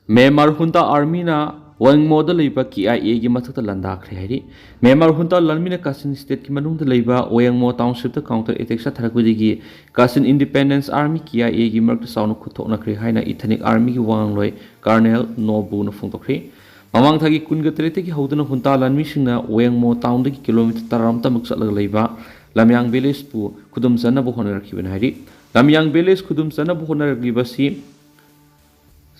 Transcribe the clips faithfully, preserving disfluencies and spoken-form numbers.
Myanmar ꯍꯨꯟꯇꯥ ꯑꯥꯔꯃꯤꯅ ꯋꯥꯌꯪꯃꯣꯗ ꯂꯩꯕ ꯀꯦ ꯑꯥꯏ ꯑꯦꯒꯤ ꯃꯊꯛꯇ ꯂꯥꯟꯗꯥꯈ꯭ꯔꯦ ꯍꯥꯏꯔꯤ꯫ ꯃ꯭ꯌꯥꯟꯃꯥꯔ ꯍꯨꯟꯇꯥ ꯂꯥꯟꯃꯤꯅ ꯀꯥꯆꯤꯟ ꯁ꯭ꯇꯦꯠꯀꯤ ꯃꯅꯨꯡꯗ ꯂꯩꯕ ꯋꯥꯌꯪꯃꯣ ꯇꯥꯎꯟꯁꯤꯞꯇ ꯀꯥꯎꯟꯇꯔ ꯑꯦꯇꯦꯛ ꯆꯠꯊꯔꯛꯄꯗꯒꯤ ꯀꯥꯆꯤꯟ ꯏꯟꯗꯤꯄꯦꯟꯗꯦꯟꯁ ꯑꯥꯔꯃꯤ ꯀꯦ ꯑꯥꯏ ꯑꯦꯒꯤ ꯃꯔꯛꯇ ꯆꯥꯎꯅ ꯈꯨꯠꯊꯣꯛꯅꯈ꯭ꯔꯦ ꯍꯥꯏꯅ ꯏꯊꯅꯤꯛ ꯑꯥꯔꯃꯤꯒꯤ ꯋꯥꯉꯥꯡꯂꯣꯏ ꯀꯔꯅꯦꯜ ꯅꯣꯕꯨꯅ ꯐꯣꯡꯗꯣꯛꯈ꯭ꯔꯦ꯫ ꯃꯃꯥꯡ ꯊꯥꯒꯤ ꯀꯨꯟꯒ ꯇꯔꯦꯠꯇꯒꯤ ꯍꯧꯗꯨꯅ ꯍꯨꯟꯇꯥ ꯂꯥꯟꯃꯤꯁꯤꯡꯅ ꯋꯥꯌꯪꯃꯣ ꯇꯥꯎꯟꯗꯒꯤ ꯀꯤꯂꯣꯃꯤꯇꯔ ꯇꯔꯥꯃꯨꯛꯇꯃꯛ ꯆꯠꯂꯒ ꯂꯩꯕ ꯂꯝꯌꯥꯡ ꯚꯤꯂꯦꯖꯄꯨ ꯈꯨꯗꯨꯝ ꯆꯟꯅꯕ ꯍꯣꯠꯅꯔꯛꯈꯤꯕꯅꯤ ꯍꯥꯏꯔꯤ꯫ ꯂꯝꯌꯥꯡ ꯚꯤꯂꯦꯖ ꯈꯨꯗꯨꯝ ꯆꯟꯅꯕ ꯍꯣꯠꯅꯔꯛꯂꯤꯕꯁꯤ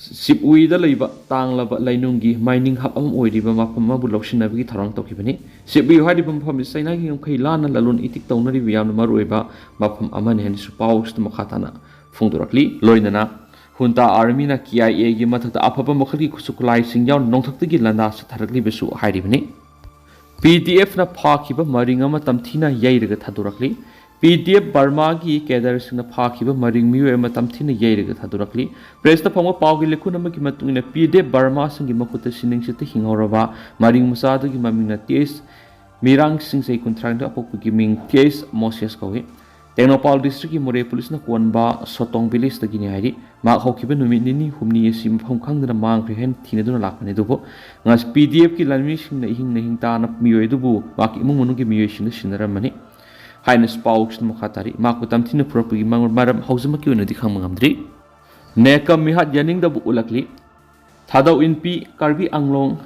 ꯁꯤꯞꯎꯏꯗ ꯂꯩꯕ ꯇꯥꯡꯂꯕ ꯂꯩꯅꯨꯡꯒꯤ ꯃꯥꯏꯅꯤꯡ ꯍꯕ ꯑꯃ ꯑꯣꯏꯔꯤꯕ ꯃꯐꯝ ꯑꯃꯕꯨ ꯂꯧꯁꯤꯟꯅꯕꯒꯤ ꯊꯧꯔꯥꯡ ꯇꯧꯈꯤꯕꯅꯤ꯫ ꯁꯤꯞꯎꯏ ꯍꯥꯏꯔꯤꯕ ꯃꯐꯝ ꯑꯁꯤ ꯆꯩꯅꯥꯒꯤ ꯉꯝꯈꯩ ꯂꯥꯟꯅ ꯂꯂꯣꯟ ꯏꯇꯤꯛ ꯇꯧꯅꯔꯤꯕ ꯌꯥꯝꯅ ꯃꯔꯨꯑꯣꯏꯕ ꯃꯐꯝ ꯑꯃꯅꯤ ꯍꯥꯏꯅꯁꯨ ꯄꯥꯎꯁꯤꯗ ꯃꯈꯥ ꯇꯥꯅ ꯐꯣꯡꯗꯣꯔꯛꯂꯤ꯫ ꯂꯣꯏꯅꯅ ꯍꯨꯟꯇꯥ ꯑꯥꯔꯃꯤꯅ ꯀꯦ ꯑꯥꯏ ꯑꯦꯒꯤ ꯃꯊꯛꯇ ꯑꯐꯕ ꯃꯈꯜꯒꯤ ꯈꯨꯠꯁꯨ ꯈꯨꯠꯂꯥꯏꯁꯤꯡ ꯌꯥꯎꯅ ꯅꯣꯡꯊꯛꯇꯒꯤ ꯂꯥꯟꯗꯥ ꯆꯠꯊꯔꯛꯂꯤꯕꯁꯨ ꯍꯥꯏꯔꯤꯕꯅꯤ꯫ ꯄꯤ ꯗꯤ ꯑꯦꯐꯅ ꯐꯥꯈꯤꯕ ꯃꯔꯤꯡ ꯑꯃ ꯇꯝꯊꯤꯅ ꯌꯩꯔꯒ ꯊꯥꯗꯣꯔꯛꯂꯤ꯫ ꯄꯤ ꯗꯤ ꯑꯦꯐ ꯕꯔꯃꯥꯒꯤ ꯀꯦꯗꯔꯁꯤꯡꯅ ꯐꯥꯈꯤꯕ ꯃꯔꯤꯡ ꯃꯤꯑꯣꯏ ꯑꯃ ꯇꯝꯊꯤꯅ ꯌꯩꯔꯒ ꯊꯥꯗꯣꯔꯛꯂꯤ꯫ ꯄ꯭ꯔꯦꯁꯇ ꯐꯪꯕ ꯄꯥꯎꯒꯤ ꯂꯤꯈꯨꯟ ꯑꯃꯒꯤ ꯃꯇꯨꯡ ꯏꯟꯅ ꯄꯤ ꯗꯤ ꯑꯦꯐ ꯕꯔꯃꯥꯁꯤꯡꯒꯤ ꯃꯈꯨꯠꯇ ꯁꯤꯅꯤꯡꯁꯤꯠꯇ ꯍꯤꯡꯍꯧꯔꯕ ꯃꯔꯤꯡ ꯃꯆꯥꯗꯨꯒꯤ ꯃꯃꯤꯡꯅ ꯇꯤ ꯑꯦꯁ ꯃꯤꯔꯥꯡ ꯁꯤꯡꯖꯩ ꯀꯨꯟꯊ꯭ꯔꯥꯅꯤꯊꯣꯏ ꯑꯄꯣꯛꯄꯒꯤ ꯃꯤꯡ ꯇꯤ ꯑꯦꯁ ꯃꯣꯁꯦꯁ ꯀꯧꯏ꯫ ꯇꯦꯡꯅꯧꯄꯥꯜ ꯗꯤꯁꯇ꯭ꯔꯤꯛꯀꯤ ꯃꯣꯔꯦ ꯄꯨꯂꯤꯁꯅ ꯀꯣꯟꯕ ꯁꯣꯇꯣꯡ ꯚꯤꯂꯦꯖꯇꯒꯤꯅꯤ ꯍꯥꯏꯔꯤ꯫ ꯃꯍꯥꯛ ꯍꯧꯈꯤꯕ ꯅꯨꯃꯤꯠ ꯅꯤꯅꯤ ꯍꯨꯝꯅꯤ ꯑꯁꯤ ꯃꯐꯝ ꯈꯪꯗꯅ ꯃꯥꯡꯈ꯭ꯔꯦ ꯍꯥꯏꯅ ꯊꯤꯅꯗꯨꯅ ꯂꯥꯛꯄꯅꯤ꯫ ꯑꯗꯨꯕꯨ ꯉꯁꯤ ꯄꯤ ꯗꯤ ꯑꯦꯐꯀꯤ ꯂꯥꯟꯃꯤꯁꯤꯡꯅ ꯏꯍꯤꯡ ꯅꯍꯤꯡ ꯇꯥꯅ ꯃꯤꯑꯣꯏ ꯑꯗꯨꯕꯨ ꯃꯍꯥꯛꯀꯤ ꯏꯃꯨꯡ ꯃꯅꯨꯡꯒꯤ ꯃꯤꯑꯣꯏꯁꯤꯡꯅ ꯁꯤꯟꯅꯔꯝꯕꯅꯤ ꯍꯥꯏꯅꯁꯨ ꯄꯥꯎꯁꯤꯅ ꯃꯈꯥ ꯇꯥꯔꯤ꯫ ꯃꯍꯥꯛꯄꯨ ꯇꯝꯊꯤꯅ ꯐꯨꯔꯛꯄꯒꯤ ꯃꯔꯝ ꯍꯧꯖꯤꯛꯃꯛꯀꯤ ꯑꯣꯏꯅꯗꯤ ꯈꯪꯕ ꯉꯝꯗ꯭ꯔꯤ꯫ ꯅꯦꯀꯝ ꯃꯤꯍꯥꯠ ꯌꯥꯅꯤꯡꯗꯕ ꯎꯠꯂꯛꯂꯤ꯫ ꯊꯥꯗꯧ ꯏꯟꯄꯤ, ꯀꯥꯔꯕꯤ ꯑꯪꯂꯣꯡ,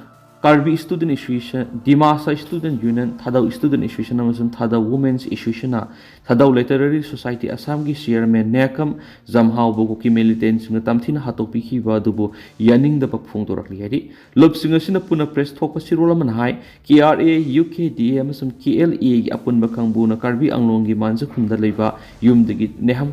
Karbi student association, Dimasa student union, Thadou student association ꯑꯃꯁꯨꯡ ꯊꯥꯗꯧ ꯋꯨꯃꯦꯟꯁ ꯑꯦꯁꯣꯁꯤꯌꯦꯁꯟꯅ ꯊꯥꯗꯧ ꯂꯤꯇꯔꯦꯔꯤ ꯁꯣꯁꯥꯏꯇꯤ ꯑꯁꯥꯝꯒꯤ ꯆꯤꯌꯔꯃꯦꯟ ꯅꯦꯀꯝ ꯖꯝꯍꯥꯎꯕꯨ ꯀꯨꯀꯤ ꯃꯤꯂꯤꯇꯦꯟꯁꯤꯡꯅ ꯇꯝꯊꯤꯅ ꯍꯥꯠꯇꯣꯛꯄꯤꯈꯤꯕ ꯑꯗꯨꯕꯨ ꯌꯥꯅꯤꯡꯗꯕ ꯐꯣꯡꯗꯣꯔꯛꯂꯤ ꯍꯥꯏꯔꯤ꯫ ꯂꯨꯞꯁꯤꯡ ꯑꯁꯤꯅ ꯄꯨꯟꯅ ꯄ꯭ꯔꯦꯁ ꯊꯣꯛꯄ ꯆꯦꯔꯣꯜ ꯑꯃꯅ ꯍꯥꯏ, ꯀꯦ ꯑꯥꯔ ꯑꯦ, ꯌꯨ ꯀꯦ ꯗꯤ ꯑꯦ ꯑꯃꯁꯨꯡ ꯀꯦ ꯑꯦꯜ ꯑꯦꯒꯤ ꯑꯄꯨꯟꯕ ꯀꯥꯡꯕꯨꯅ ꯀꯥꯔꯕꯤ ꯑꯪꯂꯣꯡꯒꯤ ꯃꯥꯟꯖꯈꯨꯝꯗ ꯂꯩꯕ ꯌꯨꯝꯗꯒꯤ ꯅꯦꯍꯝ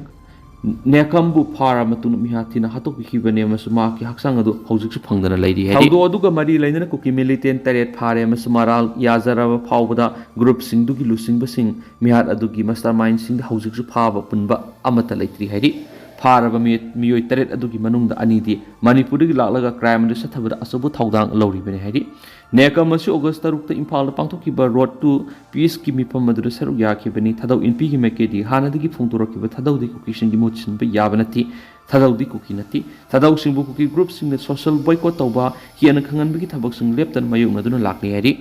ꯅꯦꯀꯝꯕꯨ ꯐꯥꯔ ꯃꯇꯨꯡꯗ ꯃꯤꯍꯥꯠ ꯊꯤꯅ ꯍꯥꯠꯇꯣꯛꯄꯤꯈꯤꯕꯅꯤ ꯑꯃꯁꯨꯡ ꯃꯍꯥꯛꯀꯤ ꯍꯛꯆꯥꯡ ꯑꯗꯨ ꯍꯧꯖꯤꯛꯁꯨ ꯐꯪꯗꯅ ꯂꯩꯔꯤ ꯍꯥꯏꯔꯤ꯫ ꯊꯧꯗꯣꯛ ꯑꯗꯨꯒ ꯃꯔꯤ ꯂꯩꯅꯅ ꯀꯨꯀꯤ ꯃꯤꯂꯤꯇꯦꯟ ꯇꯔꯦꯠ ꯐꯥꯔꯦ ꯑꯃꯁꯨꯡ ꯃꯔꯥꯜ ꯌꯥꯖꯔꯕ ꯐꯥꯎꯕꯗ ꯒ꯭ꯔꯨꯞꯁꯤꯡꯗꯨꯒꯤ ꯂꯨꯆꯤꯡꯕꯁꯤꯡ ꯃꯤꯍꯥꯠ ꯑꯗꯨꯒꯤ ꯃꯁꯇꯔ ꯃꯥꯏꯟꯁꯤꯡꯗ ꯍꯧꯖꯤꯛꯁꯨ ꯐꯥꯕ ꯄꯨꯟꯕ ꯑꯃꯠꯇ ꯂꯩꯇ꯭ꯔꯤ ꯍꯥꯏꯔꯤ꯫ ꯐꯥꯔꯕ ꯃꯤꯑꯣꯏ ꯃꯤꯑꯣꯏ ꯇꯔꯦꯠ ꯑꯗꯨꯒꯤ ꯃꯅꯨꯡꯗ ꯑꯅꯤꯗꯤ ꯃꯅꯤꯄꯨꯔꯗꯒꯤ ꯂꯥꯛꯂꯒ ꯀ꯭ꯔꯥꯏꯝ ꯑꯗꯨ ꯁꯠꯊꯕꯗ ꯑꯆꯧꯕ ꯊꯧꯗꯥꯡ ꯂꯧꯔꯤꯕꯅꯤ ꯍꯥꯏꯔꯤ꯫ ꯅꯦꯀꯝ ꯑꯁꯤ ꯑꯣꯒꯁ ꯇꯔꯨꯛꯇ ꯏꯝꯐꯥꯜꯗ ꯄꯥꯡꯊꯣꯛꯈꯤꯕ ꯔꯣꯗ ꯇꯨ ꯄꯤꯁꯀꯤ ꯃꯤꯐꯝ ꯑꯗꯨꯗ ꯁꯔꯨꯛ ꯌꯥꯈꯤꯕꯅꯤ꯫ ꯊꯥꯗꯧ ꯏꯟꯄꯤꯒꯤ ꯃꯥꯏꯀꯩꯗꯒꯤ ꯍꯥꯟꯅꯗꯒꯤ ꯐꯣꯡꯗꯣꯔꯛꯈꯤꯕ ꯊꯥꯗꯧꯗꯤ ꯀꯨꯀꯤꯁꯤꯡꯒꯤ ꯃꯍꯨꯠ ꯁꯤꯟꯕ ꯌꯥꯕ ꯅꯠꯇꯦ꯫ ꯊꯥꯗꯧꯗꯤ ꯀꯨꯀꯤ ꯅꯠꯇꯦ꯫ ꯊꯥꯗꯧꯁꯤꯡꯕꯨ ꯀꯨꯀꯤ ꯒ꯭ꯔꯨꯞꯁꯤꯡꯅ ꯁꯣꯁꯤꯌꯦꯜ ꯕꯣꯏꯀꯣꯠ ꯇꯧꯕ, ꯀꯤꯍꯟ ꯈꯪꯍꯟꯕꯒꯤ ꯊꯕꯛꯁꯤꯡ ꯂꯦꯞꯇꯅ ꯃꯥꯌꯣꯛꯅꯗꯨꯅ ꯂꯥꯛꯂꯤ ꯍꯥꯏꯔꯤ꯫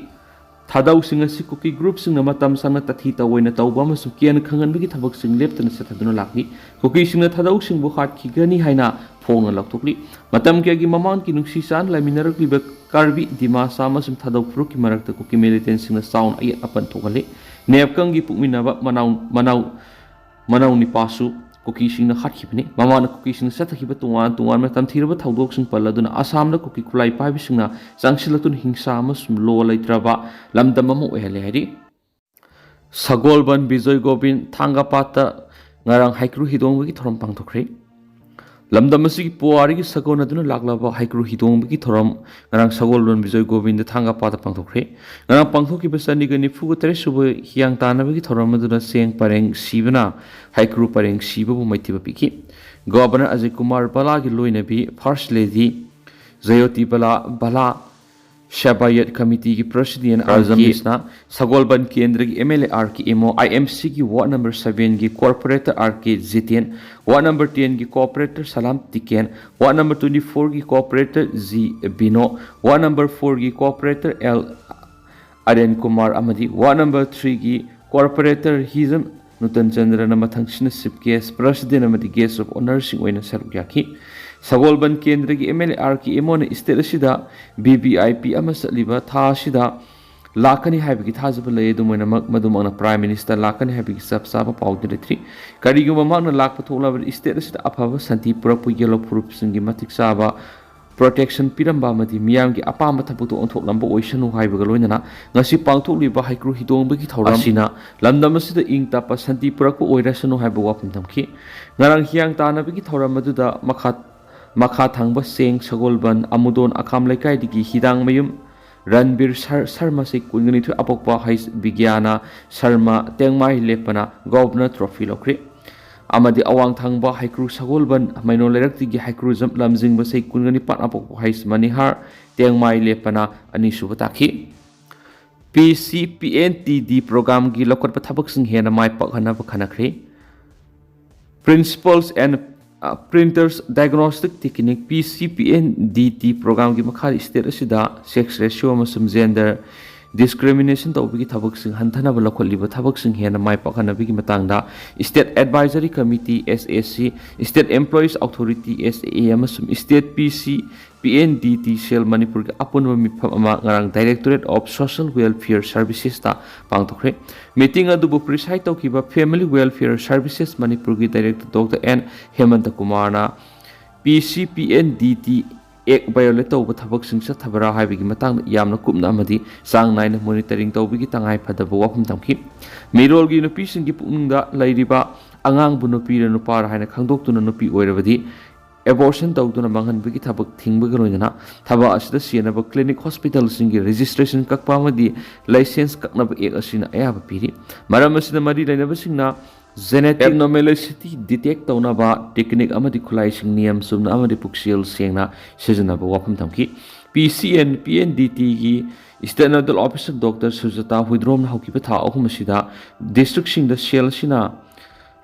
ꯊꯥꯗꯧꯁꯤꯡ ꯑꯁꯤ ꯀꯨꯀꯤ ꯒ꯭ꯔꯨꯞꯁꯤꯡꯅ ꯃꯇꯝ ꯁꯥꯡꯅ ꯇꯥꯊꯤ ꯇꯧꯑꯣꯏꯅ ꯇꯧꯕ ꯑꯃꯁꯨꯡ ꯀꯤꯍꯟ ꯈꯪꯍꯟꯕꯒꯤ ꯊꯕꯛꯁꯤꯡ ꯂꯦꯞꯇꯅ ꯆꯠꯊꯗꯨꯅ ꯂꯥꯛꯂꯤ꯫ ꯀꯨꯀꯤꯁꯤꯡꯅ ꯊꯥꯗꯧꯁꯤꯡꯕꯨ ꯍꯥꯠꯈꯤꯒꯅꯤ ꯍꯥꯏꯅ ꯐꯣꯡꯅ ꯂꯥꯎꯊꯣꯛꯂꯤ꯫ ꯃꯇꯝ ꯀꯌꯥꯒꯤ ꯃꯃꯥꯡꯒꯤ ꯅꯨꯡꯁꯤ ꯆꯥꯟꯅ ꯂꯩꯃꯤꯟꯅꯔꯛꯂꯤꯕ ꯀꯥꯔꯕꯤ, ꯗꯤꯃꯥꯁꯥ ꯑꯃꯁꯨꯡ ꯊꯥꯗꯧ ꯐꯨꯔꯨꯞꯀꯤ ꯃꯔꯛꯇ ꯀꯨꯀꯤ ꯃꯤꯂꯤꯇꯦꯟꯁꯤꯡꯅ ꯆꯥꯎꯅ ꯑꯌꯦꯠ ꯑꯄꯟ ꯊꯣꯛꯍꯜꯂꯤ꯫ ꯅꯦꯞꯀꯪꯒꯤ ꯄꯣꯛꯃꯤꯟꯅꯕ ꯃꯅꯥꯎ, ꯃꯅꯥꯎ, ꯃꯅꯥꯎ ꯅꯤꯄꯥꯁꯨ ꯀꯨꯀꯤꯁꯤꯡꯅ ꯍꯥꯠꯈꯤꯕꯅꯤ꯫ ꯃꯃꯥꯅ ꯀꯨꯀꯤꯁꯤꯡꯅ ꯆꯠꯊꯈꯤꯕ ꯇꯣꯉꯥꯟ ꯇꯣꯉꯥꯟꯕ ꯇꯝꯊꯤꯔꯕ ꯊꯧꯗꯣꯛꯁꯤꯡ ꯄꯜꯂꯗꯨꯅ ꯑꯁꯥꯝꯗ ꯀꯨꯀꯤ ꯈꯨꯠꯂꯥꯏ ꯄꯥꯏꯕꯁꯤꯡꯅ ꯆꯪꯁꯤꯜꯂꯛꯇꯨꯅ ꯍꯤꯡꯁꯥ ꯑꯃꯁꯨꯡ ꯂꯣ ꯂꯩꯇ꯭ꯔꯕ ꯂꯝꯗꯝ ꯑꯃ ꯑꯣꯏꯍꯜꯂꯦ ꯍꯥꯏꯔꯤ꯫ ꯁꯒꯣꯜꯕꯟ ꯕꯤꯖꯣꯏ ꯒꯣꯕꯤꯟ ꯊꯥꯡꯒ ꯄꯥꯠꯇ ꯉꯔꯥꯡ ꯍꯩꯀ꯭ꯔꯨ ꯍꯤꯗꯣꯡꯕꯒꯤ ꯊꯧꯔꯝ ꯄꯥꯡꯊꯣꯛꯈ꯭ꯔꯦ꯫ ꯂꯝꯗꯝ ꯑꯁꯤꯒꯤ ꯄꯨꯋꯥꯔꯤꯒꯤ ꯁꯥꯒꯣꯟꯅꯗꯨꯅ ꯂꯥꯛꯂꯕ ꯍꯩꯀ꯭ꯔꯨ ꯍꯤꯗꯣꯡꯕꯒꯤ ꯊꯧꯔꯝ ꯉꯔꯥꯡ ꯁꯒꯣꯜꯕꯟ ꯕꯤꯖꯣꯏ ꯒꯣꯕꯤꯟꯗ ꯊꯥꯡꯒ ꯄꯥꯠꯇ ꯄꯥꯡꯊꯣꯛꯈ꯭ꯔꯦ꯫ ꯉꯔꯥꯡ ꯄꯥꯡꯊꯣꯛꯈꯤꯕ ꯆꯅꯤꯒ ꯅꯤꯐꯨꯒ ꯇꯔꯦꯠ ꯁꯨꯕ ꯍꯤꯌꯥꯡ ꯇꯥꯟꯅꯕꯒꯤ ꯊꯧꯔꯝ ꯑꯗꯨꯅ ꯆꯦꯡ ꯄꯔꯦꯡ ꯁꯤꯕꯅ ꯍꯩꯀ꯭ꯔꯨ ꯄꯔꯦꯡ ꯁꯤꯕꯕꯨ ꯃꯥꯏꯊꯤꯕ ꯄꯤꯈꯤ꯫ ꯒꯣꯕꯔꯅꯔ ꯑꯖꯤꯠ ꯀꯨꯃꯥꯔ ꯕꯂꯥꯒꯤ ꯂꯣꯏꯅꯕꯤ ꯐꯥꯔꯁ ꯂꯦꯗꯤ ꯖꯌꯣꯇꯤ ꯕꯂꯥ, ꯕꯂꯥ ꯁꯦꯕꯥꯌꯠ ꯀꯃꯤꯇꯤꯒꯤ ꯄ꯭ꯔꯁꯤꯗꯦꯟ ꯑꯥꯔ ꯀꯦ ꯔꯥꯖꯃꯤꯁꯅ, ꯁꯒꯣꯜꯕꯟ ꯀꯦꯟꯗ꯭ꯔꯒꯤ M L A R K Imo, I M ꯁꯤꯒꯤ ꯋꯥꯔꯗ ꯅꯝꯕꯔ ꯁꯚꯦꯟꯒꯤ corporator R K Jiten, ward number ꯇꯦꯟꯒꯤ ꯀꯣꯔꯄꯣꯔꯦꯇꯔ ꯁꯂꯥꯝ ꯇꯤꯀꯦꯟ, ꯋꯥꯔꯗ ꯅꯝꯕꯔ ꯇ꯭ꯋꯦꯟꯇꯤ ꯐꯣꯔꯒꯤ ꯀꯣꯔꯄꯣꯔꯦꯇꯔ ꯖꯤ ꯕꯤꯅꯣ, ꯋꯥꯔꯗ ꯅꯝꯕꯔ ꯐꯣꯔꯒꯤ ꯀꯣꯔꯄꯣꯔꯦꯇꯔ ꯑꯦꯜ ꯑꯔꯦꯟ ꯀꯨꯃꯥꯔ ꯑꯃꯗꯤ ꯋꯥꯔꯗ ꯅꯝꯕꯔ ꯊ꯭ꯔꯤꯒꯤ ꯀꯣꯔꯄꯣꯔꯦꯇꯔ ꯍꯤꯖꯝ ꯅꯨꯇꯟ ꯆꯟꯗ꯭ꯔꯅ ꯃꯊꯪꯁꯤꯅ ꯆꯤꯐ ꯒꯦꯁ, ꯄ꯭ꯔꯁꯤꯗꯦꯟ ꯑꯃꯗꯤ ꯒꯦꯁ ꯑꯣꯐ ꯑꯣꯅꯔꯁꯤꯡ ꯑꯣꯏꯅ ꯁꯔꯨꯛ ꯌꯥꯈꯤ꯫ ꯁꯒꯣꯜꯕꯟ ꯀꯦꯟꯗ꯭ꯔꯒꯤ M L A R K ꯏꯃꯣꯅ ꯏꯁꯇꯦꯠ ꯑꯁꯤꯗ ꯚꯤ ꯚꯤ ꯑꯥꯏ ꯄꯤ ꯑꯃ ꯆꯠꯂꯤꯕ ꯊꯥ ꯑꯁꯤꯗ ꯂꯥꯛꯀꯅꯤ ꯍꯥꯏꯕꯒꯤ ꯊꯥꯖꯕ ꯂꯩ꯫ ꯑꯗꯨꯝ ꯑꯣꯏꯅꯃꯛ, ꯃꯗꯨꯃꯛꯅ ꯄ꯭ꯔꯥꯏꯝ ꯃꯤꯅꯤꯁꯇꯔ ꯂꯥꯛꯀꯅꯤ ꯍꯥꯏꯕꯒꯤ ꯆꯞ ꯆꯥꯕ ꯄꯥꯎꯗꯤ ꯂꯩꯇ꯭ꯔꯤ꯫ ꯀꯔꯤꯒꯨꯝꯕ ꯃꯍꯥꯛꯅ ꯂꯥꯛꯄ ꯊꯣꯛꯂꯕꯗꯤ ꯏꯁꯇꯦꯠ ꯑꯁꯤꯗ ꯑꯐꯕ ꯁꯥꯟꯇꯤ ꯄꯨꯔꯛꯄ ꯌꯦꯜꯂꯣ ꯐꯨꯔꯨꯞꯁꯤꯡꯒꯤ ꯃꯇꯤꯛ ꯆꯥꯕ ꯄ꯭ꯔꯣꯇꯦꯛꯁꯟ ꯄꯤꯔꯝꯕ ꯑꯃꯗꯤ ꯃꯤꯌꯥꯝꯒꯤ ꯑꯄꯥꯝꯕ ꯊꯕꯛꯇꯣ ꯑꯣꯟꯊꯣꯛꯂꯝꯕ ꯑꯣꯏꯁꯅꯨ ꯍꯥꯏꯕꯒ ꯂꯣꯏꯅꯅ ꯉꯁꯤ ꯄꯥꯡꯊꯣꯛꯂꯤꯕ ꯍꯩꯀ꯭ꯔꯨ ꯍꯤꯗꯣꯡꯕꯒꯤ ꯊꯧꯔꯝ ꯑꯁꯤꯅ ꯂꯝꯗꯝ ꯑꯁꯤꯗ ꯏꯪ ꯇꯞꯄ ꯁꯥꯟꯇꯤ ꯄꯨꯔꯛꯄ ꯑꯣꯏꯔꯁꯅꯨ ꯍꯥꯏꯕ ꯋꯥꯐꯝ ꯊꯝꯈꯤ꯫ ꯉꯔꯥꯡ ꯍꯤꯌꯥꯡ ꯇꯥꯟꯅꯕꯒꯤ ꯊꯧꯔꯝ ꯑꯗꯨꯗ ꯃꯈꯥ, ꯃꯈꯥ ꯊꯪꯕ ꯆꯦꯡ, ꯁꯒꯣꯜꯕꯟ, ꯑꯃꯨꯗꯣꯟ ꯑꯈꯥꯝ ꯂꯩꯀꯥꯏꯗꯒꯤ ꯍꯤꯗꯥꯡꯃꯌꯨꯝ ꯔꯟꯕꯤꯔ ꯁꯔ-, ꯁꯔꯃ ꯆꯍꯤ ꯀꯨꯟꯒ ꯅꯤꯊꯣꯏ ꯑꯄꯣꯛꯄ ꯍꯩꯁ ꯕꯤꯒ꯭ꯌꯥꯅ ꯁꯔꯃ ꯇꯦꯡꯃꯥꯏ ꯂꯦꯞꯄꯅ ꯒꯣꯚꯔꯅꯔ ꯇ꯭ꯔꯣꯐꯤ ꯂꯧꯈ꯭ꯔꯦ꯫ ꯑꯃꯗꯤ ꯑꯋꯥꯡ ꯊꯪꯕ ꯍꯩꯀ꯭ꯔꯨ ꯁꯒꯣꯜꯕꯟ ꯃꯩꯅꯣ ꯂꯩꯔꯛꯇꯒꯤ ꯍꯩꯀ꯭ꯔꯨꯖꯝ ꯂꯝꯖꯤꯡꯕ ꯆꯍꯤ ꯀꯨꯟꯒ ꯅꯤꯄꯥꯟ ꯑꯄꯣꯛꯄ ꯍꯩꯁ ꯃꯅꯤꯍꯥꯔ ꯇꯦꯡꯃꯥꯏ ꯂꯦꯞꯄꯅ ꯑꯅꯤꯁꯨꯕ ꯇꯥꯈꯤ꯫ P C P N T D programꯒꯤ ꯂꯧꯈꯠꯄ ꯊꯕꯛꯁꯤꯡ ꯍꯦꯟꯅ ꯃꯥꯏ ꯄꯥꯛꯍꯟꯅꯕ ꯈꯟꯅꯈ꯭ꯔꯦ꯫ Principles and, uh, Printers Diagnostic Technique, P C P N D T programꯒꯤ ꯃꯈꯥꯗ state ꯑꯁꯤꯗ sex ratio ꯑꯃꯁꯨꯡ gender discrimination ꯇꯧꯕꯒꯤ ꯊꯕꯛꯁꯤꯡ ꯍꯟꯊꯅꯕ ꯂꯧꯈꯠꯂꯤꯕ ꯊꯕꯛꯁꯤꯡ ꯍꯦꯟꯅ ꯃꯥꯏ ꯄꯥꯛꯍꯟꯅꯕꯒꯤ ꯃꯇꯥꯡꯗ State Advisory Committee, S A C, State Employees Authority, S A A, ꯑꯃꯁꯨꯡ State P C P N D T cell ꯃꯅꯤꯄꯨꯔꯒꯤ ꯑꯄꯨꯟꯕ ꯃꯤꯐꯝ ꯑꯃ ꯉꯔꯥꯡ Directorate of Social Welfare Servicesꯇ ꯄꯥꯡꯊꯣꯛꯈ꯭ꯔꯦ꯫ Meeting ꯑꯗꯨꯕꯨ preside ꯇꯧꯈꯤꯕ Family Welfare Services ꯃꯅꯤꯄꯨꯔꯒꯤ Director Doctor N ꯍꯦꯃꯟꯇ ꯀꯨꯃꯥꯔꯅ P C P N D T Act violate ꯇꯧꯕ ꯊꯕꯛꯁꯤꯡ ꯆꯠꯊꯕ꯭ꯔꯥ ꯍꯥꯏꯕꯒꯤ ꯃꯇꯥꯡꯗ ꯌꯥꯝꯅ ꯀꯨꯞꯅ ꯑꯃꯗꯤ ꯆꯥꯡ ꯅꯥꯏꯅ monitoring ꯇꯧꯕꯒꯤ ꯇꯉꯥꯏ ꯐꯗꯕ ꯋꯥꯐꯝ ꯊꯝꯈꯤ꯫ ꯃꯤꯔꯣꯜꯒꯤ ꯅꯨꯄꯤꯁꯤꯡꯒꯤ ꯄꯨꯛꯅꯤꯡꯗ ꯂꯩꯔꯤꯕ ꯑꯉꯥꯡꯕꯨ ꯅꯨꯄꯤꯔ ꯅꯨꯄꯥꯔ ꯍꯥꯏꯅ ꯈꯪꯗꯣꯛꯇꯨꯅ ꯅꯨꯄꯤ ꯑꯣꯏꯔꯕꯗꯤ abortion ꯇꯧꯗꯨꯅ ꯃꯥꯡꯍꯟꯕꯒꯤ ꯊꯕꯛ ꯊꯤꯡꯕꯒ ꯂꯣꯏꯅꯅ ꯊꯕꯛ ꯑꯁꯤꯗ ꯆꯦꯟꯅꯕ clinic, hospitalꯁꯤꯡꯒꯤ registration ꯀꯛꯄ ꯑꯃꯗꯤ license ꯀꯛꯅꯕ Act ꯑꯁꯤꯅ ꯑꯌꯥꯕ ꯄꯤꯔꯤ꯫ ꯃꯔꯝ ꯑꯁꯤꯅ ꯃꯔꯤ ꯂꯩꯅꯕꯁꯤꯡꯅ genetic abnormality detect ꯇꯧꯅꯕ technique ꯑꯃꯗꯤ ꯈꯨꯠꯂꯥꯏꯁꯤꯡ ꯅꯤꯌꯝ ꯆꯨꯝꯅ ꯑꯃꯗꯤ ꯄꯨꯛꯆꯦꯜ ꯁꯦꯡꯅ ꯁꯤꯖꯤꯟꯅꯕ ꯋꯥꯐꯝ ꯊꯝꯈꯤ꯫ P C N P N D Tꯒꯤ State Nodal Officer Doctor ꯁꯨꯖꯥꯇꯥ ꯍꯨꯏꯗ꯭ꯔꯣꯝꯅ ꯍꯧꯈꯤꯕ ꯊꯥ ꯑꯍꯨꯝ ꯑꯁꯤꯗ districtꯁꯤꯡꯗ cell ꯑꯁꯤꯅ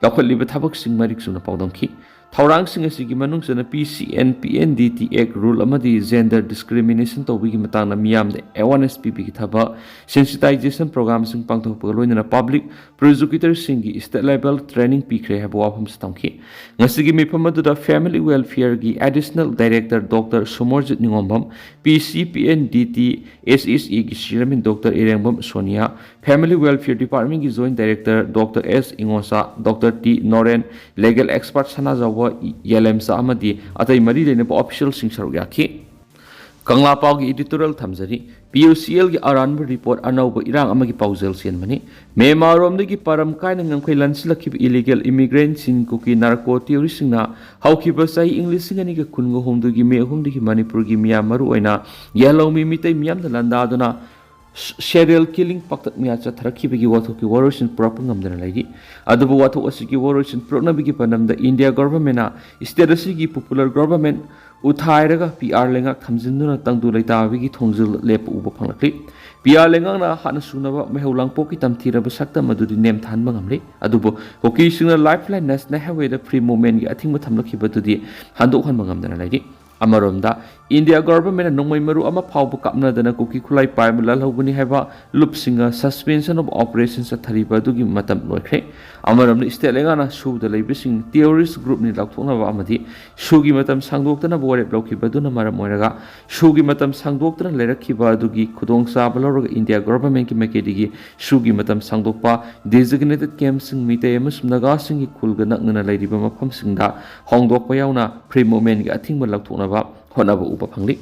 ꯂꯧꯈꯠꯂꯤꯕ ꯊꯕꯛꯁꯤꯡ ꯃꯔꯤꯛ ꯆꯨꯝꯅ ꯄꯥꯎꯗꯝꯈꯤ꯫ ꯊꯧꯔꯥꯡꯁꯤꯡ ꯑꯁꯤꯒꯤ ꯃꯅꯨꯡ ꯆꯟꯅ P C N P N D T Act rule ꯑꯃꯗꯤ gender discrimination ꯇꯧꯕꯒꯤ ꯃꯇꯥꯡꯗ ꯃꯤꯌꯥꯝꯗ awareness ꯄꯤꯕꯒꯤ ꯊꯕꯛ, sensitization programꯁꯤꯡ ꯄꯥꯡꯊꯣꯛꯄꯒ ꯂꯣꯏꯅꯅ public prosecutorꯁꯤꯡꯒꯤ state level training ꯄꯤꯈ꯭ꯔꯦ ꯍꯥꯏꯕ ꯋꯥꯐꯝꯁꯨ ꯊꯝꯈꯤ꯫ ꯉꯁꯤꯒꯤ ꯃꯤꯐꯝ ꯑꯗꯨꯗ Family Welfareꯒꯤ Additional Director Doctor Somorjit ꯅꯤꯉꯣꯝꯕꯝ, P C P N D T S H Aꯒꯤ Chairman Doctor ꯏꯔꯦꯡꯕꯝ Sonia, Family Welfare Departmentꯀꯤ Joint Director Doctor S ꯏꯉꯣꯆꯥ, Doctor T Noren, legal expert ꯁꯅꯥꯖꯥꯎꯕ ꯌꯥꯂꯦꯝꯆꯥ ꯑꯃꯗꯤ ꯑꯇꯩ ꯃꯔꯤ ꯂꯩꯅꯕ officialꯁꯤꯡ ꯁꯔꯨꯛ ꯌꯥꯈꯤ꯫ ꯀꯪꯂꯥ ꯄꯥꯎꯒꯤ editorial ꯊꯝꯖꯔꯤ꯫ P U C Lꯒꯤ ꯑꯔꯥꯟꯕ report ꯑꯅꯧꯕ ꯏꯔꯥꯡ ꯑꯃꯒꯤ ꯄꯥꯎꯖꯦꯜ ꯆꯦꯟꯕꯅꯤ꯫ ꯃ꯭ꯌꯥꯟꯃꯥꯔꯔꯣꯝꯗꯒꯤ ꯄꯥꯔꯝ ꯀꯥꯏꯅ ꯉꯝꯈꯩ ꯂꯥꯟꯁꯤꯜꯂꯛꯈꯤꯕ illegal immigrantꯁꯤꯡ ꯀꯨꯀꯤ narco terroristꯁꯤꯡꯅ ꯍꯧꯈꯤꯕ ꯆꯍꯤ ꯏꯪ ꯂꯤꯁꯤꯡ ꯑꯅꯤꯒ ꯀꯨꯟꯒ ꯍꯨꯝꯗꯣꯏꯒꯤ ꯃꯦ ꯑꯍꯨꯝꯗꯒꯤ ꯃꯅꯤꯄꯨꯔꯒꯤ ꯃꯤꯌꯥꯝ, ꯃꯔꯨꯑꯣꯏꯅ ꯌꯦꯍꯂꯧꯃꯤ ꯃꯤꯇꯩ ꯃꯤꯌꯥꯝꯗ ꯂꯥꯟꯗꯥꯗꯨꯅ ꯁꯦꯔꯤꯌꯦꯜ ꯀꯤꯂꯤꯡ ꯄꯥꯛꯇꯛ ꯃꯌꯥ ꯆꯠꯊꯔꯛꯈꯤꯕꯒꯤ ꯋꯥꯊꯣꯛꯀꯤ ꯋꯥꯔꯣꯏꯁꯤꯟ ꯄꯨꯔꯛꯄ ꯉꯝꯗꯅ ꯂꯩꯔꯤ꯫ ꯑꯗꯨꯕꯨ ꯋꯥꯊꯣꯛ ꯑꯁꯤꯒꯤ ꯋꯥꯔꯣꯏꯁꯤꯟ ꯄꯨꯔꯛꯅꯕꯒꯤ ꯄꯥꯟꯗꯝꯗ ꯏꯟꯗꯤꯌꯥ ꯒꯣꯚꯔꯟꯃꯦꯟꯠꯅ ꯁ꯭ꯇꯦꯠ ꯑꯁꯤꯒꯤ ꯄꯣꯄꯨꯂꯔ ꯒꯣꯚꯔꯟꯃꯦꯟꯠ ꯎꯊꯥꯏꯔꯒ ꯄꯤ ꯑꯥꯔ ꯂꯩꯉꯥꯛ ꯊꯝꯖꯤꯟꯗꯨꯅ ꯇꯪꯗꯨ ꯂꯩꯇꯥꯕꯒꯤ ꯊꯣꯡꯖꯤꯜ ꯂꯦꯞꯄ ꯎꯕ ꯐꯪꯂꯛꯂꯤ꯫ ꯄꯤ ꯑꯥꯔ ꯂꯩꯉꯥꯛꯅ ꯍꯥꯟꯅ ꯁꯨꯅꯕ ꯃꯩꯍꯧ ꯂꯥꯡꯄꯣꯛꯀꯤ ꯇꯝꯊꯤꯔꯕ ꯁꯛꯇꯝ ꯑꯗꯨꯗꯤ ꯅꯦꯝꯊꯍꯟꯕ ꯉꯝꯂꯤ꯫ ꯑꯗꯨꯕꯨ ꯀꯨꯀꯤꯁꯤꯡꯅ ꯂꯥꯏꯐ ꯂꯥꯏꯟ ꯅꯦꯁꯅꯦꯜ ꯍꯥꯏꯋꯦꯗ ꯐ꯭ꯔꯤ ꯃꯨꯚꯃꯦꯟꯠꯀꯤ ꯑꯊꯤꯡꯕ ꯊꯝꯂꯛꯈꯤꯕ ꯑꯗꯨꯗꯤ ꯍꯟꯗꯣꯛꯍꯟꯕ ꯉꯝꯗꯅ ꯂꯩꯔꯤ꯫ ꯑꯃꯔꯣꯝꯗ, ꯏꯟꯗꯤꯌꯥ ꯒꯣꯚꯔꯟꯃꯦꯟꯠꯅ ꯅꯣꯡꯃꯩ ꯃꯔꯨ ꯑꯃ ꯐꯥꯎꯕ ꯀꯥꯞꯅꯗꯅ ꯀꯨꯀꯤ ꯈꯨꯠꯂꯥꯏ ꯄꯥꯏꯕ ꯂꯥꯜꯍꯧꯕꯅꯤ ꯍꯥꯏꯕ ꯂꯨꯞꯁꯤꯡꯅ suspension of operation ꯆꯠꯊꯔꯤꯕ ꯑꯗꯨꯒꯤ ꯃꯇꯝ ꯂꯣꯏꯈ꯭ꯔꯦ꯫ ꯑꯃꯔꯣꯝꯗ, ꯁ꯭ꯇꯦꯠ ꯂꯩꯉꯥꯛꯅ ꯁꯨꯗ ꯂꯩꯕꯁꯤꯡ terrorist groupꯅꯤ ꯂꯥꯎꯊꯣꯛꯅꯕ ꯑꯃꯗꯤ ꯁꯨꯒꯤ ꯃꯇꯝ ꯁꯥꯡꯗꯣꯛꯇꯅꯕ ꯋꯥꯔꯦꯞ ꯂꯧꯈꯤꯕ ꯑꯗꯨꯅ ꯃꯔꯝ ꯑꯣꯏꯔꯒ ꯁꯨꯒꯤ ꯃꯇꯝ ꯁꯥꯡꯗꯣꯛꯇꯨꯅ ꯂꯩꯔꯛꯈꯤꯕ ꯑꯗꯨꯒꯤ ꯈꯨꯗꯣꯡꯆꯥꯕ ꯂꯧꯔꯒ ꯏꯟꯗꯤꯌꯥ ꯒꯣꯚꯔꯟꯃꯦꯟꯠꯀꯤ ꯃꯥꯏꯀꯩꯗꯒꯤ ꯁꯨꯒꯤ ꯃꯇꯝ ꯁꯥꯡꯗꯣꯛꯄ, designated campꯁꯤꯡ, ꯃꯤꯇꯩ ꯑꯃꯁꯨꯡ ꯅꯥꯒꯥꯁꯤꯡꯒꯤ ꯈꯨꯜꯒ ꯅꯛꯅꯅ ꯂꯩꯔꯤꯕ ꯃꯐꯝꯁꯤꯡꯗ ꯍꯣꯡꯗꯣꯛꯄ ꯌꯥꯎꯅ ꯐ꯭ꯔꯤ ꯃꯨꯚꯃꯦꯟꯠꯀꯤ ꯑꯊꯤꯡꯕ ꯂꯧꯊꯣꯛꯅꯕ ꯍꯣꯠꯅꯕ ꯎꯕ ꯐꯪꯂꯤ꯫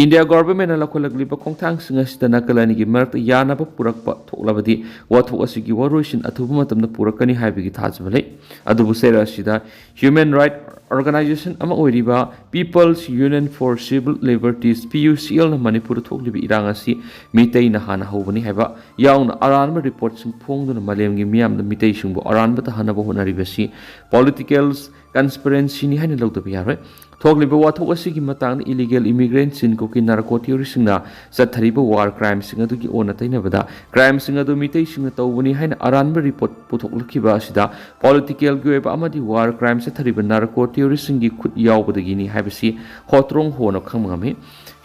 ꯏꯟꯗꯤꯌꯥ ꯒꯣꯚꯔꯟꯃꯦꯟꯠꯅ ꯂꯧꯈꯠꯂꯛꯂꯤꯕ ꯈꯣꯡꯊꯥꯡꯁꯤꯡ ꯑꯁꯤꯗ ꯅꯥꯀꯜ ꯑꯅꯤꯒꯤ ꯃꯔꯛꯇ ꯌꯥꯅꯕ ꯄꯨꯔꯛꯄ ꯊꯣꯛꯂꯕꯗꯤ ꯋꯥꯊꯣꯛ ꯑꯁꯤꯒꯤ ꯋꯥꯔꯣꯏꯁꯤꯟ ꯑꯊꯨꯕ ꯃꯇꯝꯗ ꯄꯨꯔꯛꯀꯅꯤ ꯍꯥꯏꯕꯒꯤ ꯊꯥꯖꯕ ꯂꯩ꯫ ꯑꯗꯨꯕꯨ ꯆꯩꯔꯛ ꯑꯁꯤꯗ human right organization ꯑꯃ ꯑꯣꯏꯔꯤꯕ People's Union for Civil Liberties, P U C Lꯅ ꯃꯅꯤꯄꯨꯔꯗ ꯊꯣꯛꯂꯤꯕ ꯏꯔꯥꯡ ꯑꯁꯤ ꯃꯤꯇꯩꯅ ꯍꯥꯟꯅ ꯍꯧꯕꯅꯤ ꯍꯥꯏꯕ ꯌꯥꯎꯅ ꯑꯔꯥꯟꯕ ꯔꯤꯄꯣꯔꯠꯁꯤꯡ ꯐꯣꯡꯗꯨꯅ ꯃꯥꯂꯦꯝꯒꯤ ꯃꯤꯌꯥꯝꯗ ꯃꯤꯇꯩꯁꯤꯡꯕꯨ ꯑꯔꯥꯟꯕ ꯇꯥꯍꯟꯅꯕ ꯍꯣꯠꯅꯔꯤꯕꯁꯤ political conspiracyꯅꯤ ꯍꯥꯏꯅ ꯂꯧꯗꯕ ꯌꯥꯔꯣꯏ꯫ ꯊꯣꯛꯂꯤꯕ ꯋꯥꯊꯣꯛ ꯑꯁꯤꯒꯤ ꯃꯇꯥꯡꯗ illegal immigrant ꯆꯤꯟ ꯀꯨꯀꯤ narco terroristꯁꯤꯡꯅ ꯆꯠꯊꯔꯤꯕ war crimeꯁꯤꯡ ꯑꯗꯨꯒꯤ ꯑꯣꯟꯅ ꯇꯩꯅꯕꯗ crimeꯁꯤꯡ ꯑꯗꯨ ꯃꯤꯇꯩꯁꯤꯡꯅ ꯇꯧꯕꯅꯤ ꯍꯥꯏꯅ ꯑꯔꯥꯟꯕ ꯔꯤꯄꯣꯔꯠ ꯄꯨꯊꯣꯛꯂꯛꯈꯤꯕ ꯑꯁꯤꯗ politicalꯒꯤ ꯑꯣꯏꯕ ꯑꯃꯗꯤ war crime ꯆꯠꯊꯔꯤꯕ narco terroristꯁꯤꯡꯒꯤ ꯈꯨꯠ ꯌꯥꯎꯕꯗꯒꯤꯅꯤ ꯍꯥꯏꯕꯁꯤ ꯍꯣꯇ꯭ꯔꯣꯡ ꯍꯣꯅ ꯈꯪꯕ ꯉꯝꯃꯤ꯫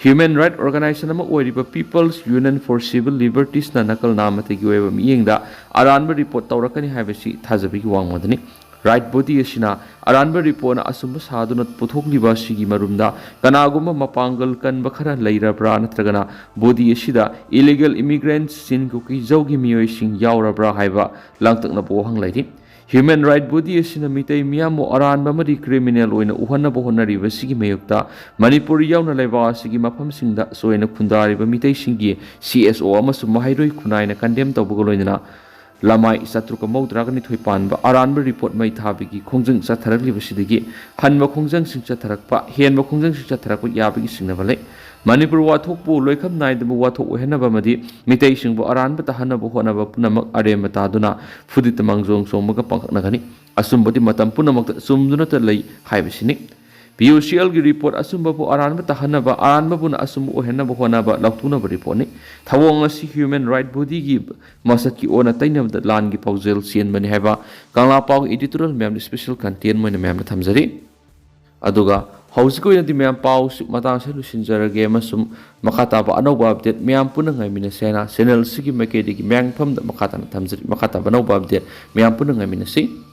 Human right organization ꯑꯃ ꯑꯣꯏꯔꯤꯕ People's Union for Civil Libertiesꯅ ꯅꯥꯀꯜ ꯅꯥꯃꯇꯒꯤ ꯑꯣꯏꯕ ꯃꯤꯠꯌꯦꯡꯗ ꯑꯔꯥꯟꯕ ꯔꯤꯄꯣꯔꯠ ꯇꯧꯔꯛꯀꯅꯤ ꯍꯥꯏꯕꯁꯤ ꯊꯥꯖꯕꯒꯤ ꯋꯥꯡꯃꯗꯅꯤ꯫ Right body ꯑꯁꯤꯅ ꯑꯔꯥꯟꯕ ꯔꯤꯄꯣꯔꯠꯅ ꯑꯆꯨꯝꯕ ꯁꯥꯗꯨꯅ ꯄꯨꯊꯣꯛꯂꯤꯕ ꯑꯁꯤꯒꯤ ꯃꯔꯨꯝꯗ ꯀꯅꯥꯒꯨꯝꯕ ꯃꯄꯥꯡꯒꯜ ꯀꯟꯕ ꯈꯔ ꯂꯩꯔꯕ꯭ꯔꯥ ꯅꯠꯇ꯭ꯔꯒꯅ body ꯑꯁꯤꯗ illegal immigrants ꯆꯤꯟ ꯀꯨꯀꯤ ꯖꯧꯒꯤ ꯃꯤꯑꯣꯏꯁꯤꯡ ꯌꯥꯎꯔꯕ꯭ꯔꯥ ꯍꯥꯏꯕ ꯂꯥꯡꯇꯛꯅꯕ ꯋꯥꯍꯪ ꯂꯩꯔꯤ꯫ Human right body ꯑꯁꯤꯅ ꯃꯤꯇꯩ ꯃꯤꯌꯥꯝꯕꯨ ꯑꯔꯥꯟꯕ ꯑꯃꯗꯤ criminal ꯑꯣꯏꯅ ꯎꯍꯟꯅꯕ ꯍꯣꯠꯅꯔꯤꯕꯁꯤꯒꯤ ꯃꯥꯌꯣꯛꯇ ꯃꯅꯤꯄꯨꯔ ꯌꯥꯎꯅ ꯂꯩꯕꯥꯛ ꯑꯁꯤꯒꯤ ꯃꯐꯝꯁꯤꯡꯗ ꯆꯣꯏꯅ ꯈꯨꯟꯗꯥꯔꯤꯕ ꯃꯤꯇꯩꯁꯤꯡꯒꯤ C S O ꯑꯃꯁꯨꯡ ꯃꯍꯩꯔꯣꯏ ꯈꯨꯟꯅꯥꯏꯅ condemn ꯇꯧꯕꯒ ꯂꯣꯏꯅꯅ ꯂꯃꯥꯏ ꯆꯥꯇ꯭ꯔꯨꯛꯀ ꯃꯧꯗ꯭ꯔꯥꯒ ꯅꯤꯊꯣꯏ ꯄꯥꯟꯕ ꯑꯔꯥꯟꯕ ꯔꯤꯄꯣꯔꯠ ꯃꯩ ꯊꯥꯕꯒꯤ ꯈꯣꯡꯖꯪ ꯆꯠꯊꯔꯛꯂꯤꯕꯁꯤꯗꯒꯤ ꯍꯟꯕ ꯈꯣꯡꯖꯪꯁꯤꯡ ꯆꯠꯊꯔꯛꯄ, ꯍꯦꯟꯕ ꯈꯣꯡꯖꯪꯁꯤꯡ ꯆꯠꯊꯔꯛꯄ ꯌꯥꯕꯒꯤ ꯆꯤꯡꯅꯕ ꯂꯩ꯫ ꯃꯅꯤꯄꯨꯔ ꯋꯥꯊꯣꯛꯄꯨ ꯂꯣꯏꯈꯝ ꯅꯥꯏꯗꯕ ꯋꯥꯊꯣꯛ ꯑꯣꯏꯍꯟꯅꯕ ꯑꯃꯗꯤ ꯃꯤꯇꯩꯁꯤꯡꯕꯨ ꯑꯔꯥꯟꯕ ꯇꯥꯍꯟꯅꯕ ꯍꯣꯠꯅꯕ ꯄꯨꯝꯅꯃꯛ ꯑꯔꯦꯝꯕ ꯇꯥꯗꯨꯅ ꯐꯨꯗꯤꯠꯇ ꯃꯥꯡꯖꯣꯡ ꯆꯣꯡꯕꯒ ꯄꯥꯡꯈꯛꯅꯒꯅꯤ꯫ ꯑꯆꯨꯝꯕꯗꯤ ꯃꯇꯝ ꯄꯨꯝꯅꯃꯛꯇ ꯆꯨꯝꯗꯨꯅꯇ ꯂꯩ ꯍꯥꯏꯕꯁꯤꯅꯤ꯫ ꯄꯤ ꯌꯨ ꯁꯤ ꯑꯦꯜꯒꯤ ꯔꯤꯄꯣꯔꯠ ꯑꯆꯨꯝꯕꯕꯨ ꯑꯔꯥꯟꯕ ꯇꯥꯍꯟꯅꯕ, ꯑꯔꯥꯟꯕꯕꯨꯅ ꯑꯆꯨꯝꯕ ꯑꯣꯏꯍꯟꯅꯕ ꯍꯣꯠꯅꯕ ꯂꯥꯎꯊꯣꯛꯅꯕ ꯔꯤꯄꯣꯔꯠꯅꯤ꯫ ꯊꯧꯑꯣꯡ ꯑꯁꯤ ꯍ꯭ꯌꯨꯃꯦꯟ ꯔꯥꯏꯠ ꯕꯣꯗꯤꯒꯤ ꯃꯁꯛꯀꯤ ꯑꯣꯟꯅ ꯇꯩꯅꯕꯗ ꯂꯥꯟꯒꯤ ꯄꯥꯎꯖꯦꯜ ꯆꯦꯟꯕꯅꯤ ꯍꯥꯏꯕ ꯀꯪꯂꯥ ꯄꯥꯎꯒꯤ ꯏꯗꯤꯇꯣꯔꯤꯌꯦꯜ ꯃꯌꯥꯝꯗ ꯁ꯭ꯄꯦꯁꯦꯜ ꯀꯟꯇꯦꯟ ꯑꯣꯏꯅ ꯃꯌꯥꯝꯗ ꯊꯝꯖꯔꯤ꯫ ꯑꯗꯨꯒ ꯍꯧꯖꯤꯛꯀꯤ ꯑꯣꯏꯅꯗꯤ ꯃꯌꯥꯝ ꯄꯥꯎꯁꯤ ꯃꯇꯥꯡꯁꯤꯗ ꯂꯣꯏꯁꯤꯟꯖꯔꯒꯦ ꯑꯃꯁꯨꯡ ꯃꯈꯥ ꯇꯥꯕ ꯑꯅꯧꯕ ꯑꯞꯗꯦꯠ ꯃꯌꯥꯝ ꯄꯨꯟꯅ ꯉꯥꯏꯃꯤꯟꯅꯁꯦ ꯍꯥꯏꯅ ꯆꯦꯅꯦꯜꯁꯤꯒꯤ ꯃꯥꯏꯀꯩꯗꯒꯤ ꯃꯌꯥꯝꯐꯝꯗ ꯃꯈꯥ ꯇꯥꯅ ꯊꯝꯖꯔꯤ꯫ ꯃꯈꯥ ꯇꯥꯕ ꯑꯅꯧꯕ ꯑꯞꯗꯦꯠ ꯃꯌꯥꯝ ꯄꯨꯟꯅ ꯉꯥꯏꯃꯤꯟꯅꯁꯤ꯫